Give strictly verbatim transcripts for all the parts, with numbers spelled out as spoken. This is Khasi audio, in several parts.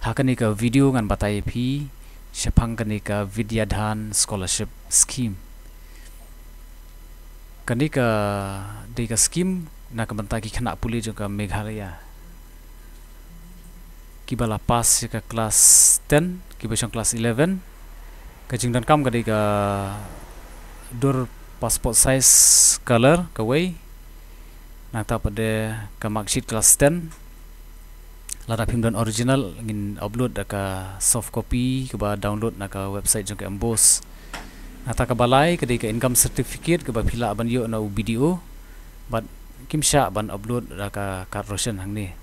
Ha kane ka video ngan batai ïa phi shaphang kane ka Vidya Dhan Scholarship Scheme. Kane ka dei ka scheme na ka bynta ki khynnah pule jong ka Meghalaya, kiba la pass ïa ka class ten, kiba shong class eleven. Ka jingdonkam ka dei ka dur passport size colour kawei, nangta pat de ka marksheet class ten. Lada phim don original, ngin upload da ka soft copy kaba download na ka website jong ka MBOSE. Nangta kaba lai ka dei ka income certificate kaba phi lah ban ïoh na u BDO, bad kim shah ban upload da ka card ration hangne.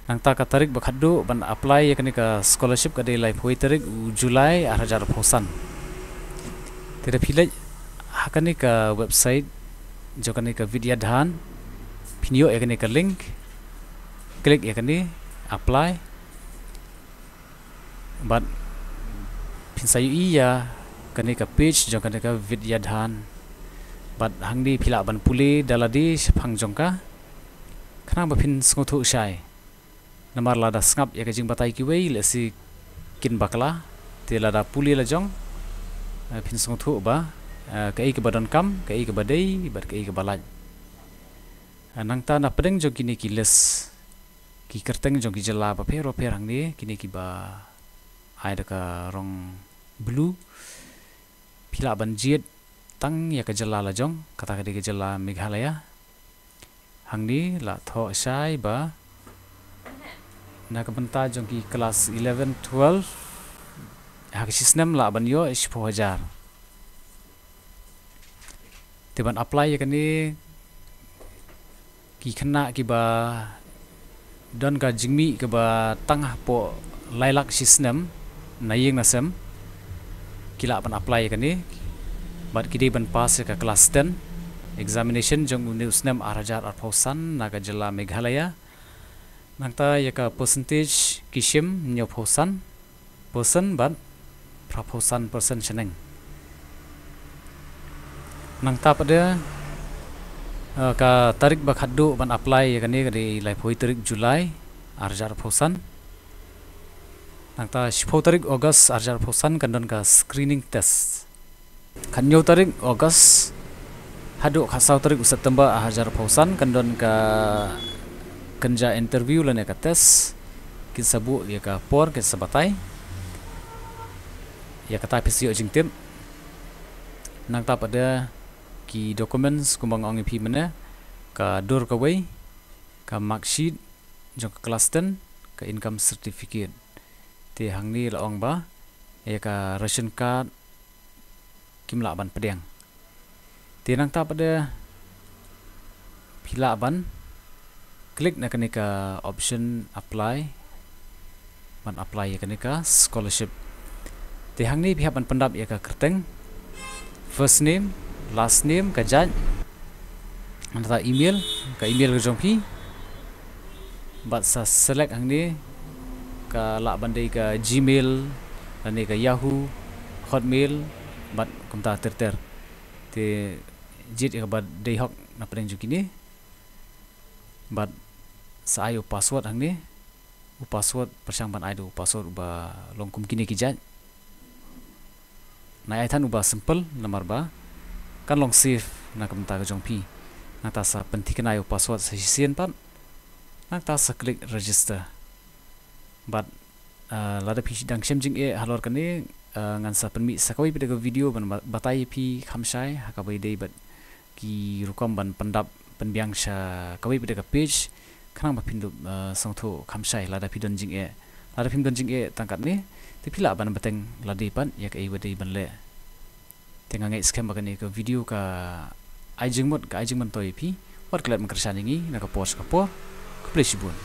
Nangta ka tarik ba khatduh ban apply ïa kane ka scholarship ka dei laiphew tarik u July ar hajar arphew san. Te da phi leit ha kane ka website jong kane ka Vidya Dhan, phin ïoh ïa kane ka link, click ïa kane, apply. Bad phin sa ïohi ïa kane ka page jong kane ka Vidya Dhan. Bad hangne phi lah ban pule da lade shaphang jong ka, khnang ba phin sngewthuh shai. Namar lada sngap ïa ka jingbatai kiwei, lehse kin bakla. Te lada pule la jong, eh, phin sngewthuh ba, eh, kaei kaba donkam, kaei kaba dei, bad kaei kaba lait. Eh, nangta na pdeng jong kine ki list, ki kyrteng jong ki jylla bapher bapher hangne, kine kiba ai da ka rong blue. Phi lah ban jied tang ïa ka jylla la jong, kata ka dei ka jylla Meghalaya. Hangne la thoh shai ba na ka bynta jong ki class eleven, twelve, ha ka shi snem lah ban ïoh shiphew hajar. Te ban apply ïa kane, ki khynnah kiba don ka jingmih kaba tang hapoh lai lak shi snem na ïing na sem, ki lah ban apply ïa kane. Bad ki dei ban pass ïa ka class ten examination jong une u snem ar hajar arphew san na ka jylla Meghalaya. Nangta ïa ka percentage ki shim hynñiewphew san percent bad phraphew san percent shaneng. Nangta pat de, eh, ka tarik ba khatduh ban apply ïa kane ka dei laiphew tarik July ar hajar arphew san. Nangta shiphew tarik August ar hajar arphew san kan don ka screening test. Khathynñiew tarik August haduh khatsaw tarik u September ar hajar arphew san kan don ka kynja interview lane ka test. Kin sa buh ïa ka por, kin sa batai. Ïa kata phi sa ïoh jingtip. Nangta pat de ki documents kumba nga ong ïa phi mynne, ka dur kawei, ka marksheet jong ka class ten, ka income certificate. Te hangne la ong ba ïa ka ration card kim lah ban pdiang. Te nangta pat de phi lah ban click na kane ka option apply, ban apply ïa kane ka scholarship. Te hangne phi hap ban pyndap ïa ka kyrteng, first name, last name, ka jait, nangta email, ka email ka jong phi. Bad sa select hangne, ka lah ban dei ka Gmail lane ka Yahoo, Hotmail, bad kumta ter ter. Te jied ïa kaba dei hok na pdeng jong kine. Bad sa ai u password hangne. U password, pyrshang ban ai da u password uba long kum kine ki jait. Nai ai than uba simple namar ba kan long safe na ka bynta ka jong phi. Nangta sa pynthikna ïa u password sa shisien pat. Nangta sa click register. Bad, ah, lada phi dang shem jingeh halor kane, ah, ngan sa pynmih sa kawei pat de ka video ban ba-, batai ïa phi kham shai ha kaba ïadei bad ki rukom ban pyndap pynbiang sha kawei pat de ka page, khnang ba phin dup, eh, sngewthuh kham shai lada phi don jingeh. Lada phim don jingeh tang katne, te phi lah ban bteng lade pat ïa kaei ba dei ban leh. Te nga ngeit skhem ba kane ka video ka ai jingmut, ka ai jingmyntoi ïa phi. Wat klet ban kyrshan ïa ngi na ka por sha ka por. Khublei shibun.